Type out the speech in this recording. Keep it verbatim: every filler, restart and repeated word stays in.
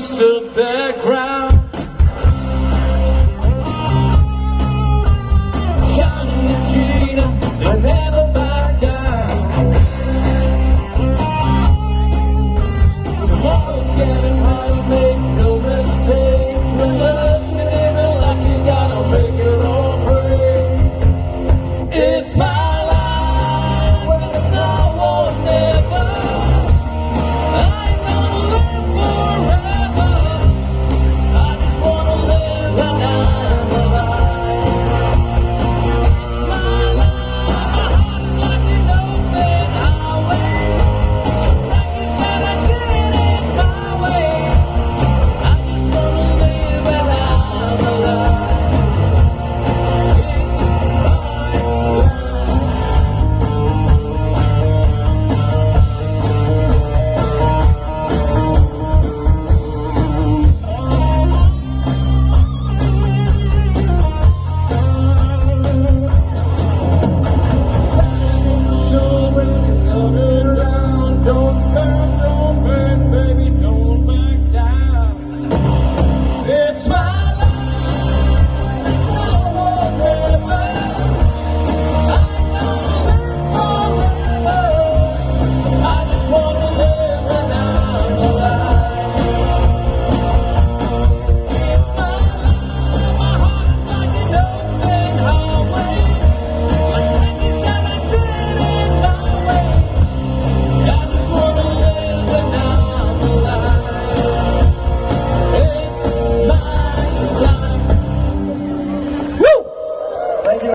to the ground. Johnny and Gina, I never back down. Tomorrow's getting harder, make no mistakes. We're lucky, living like you gotta make it or break. It's my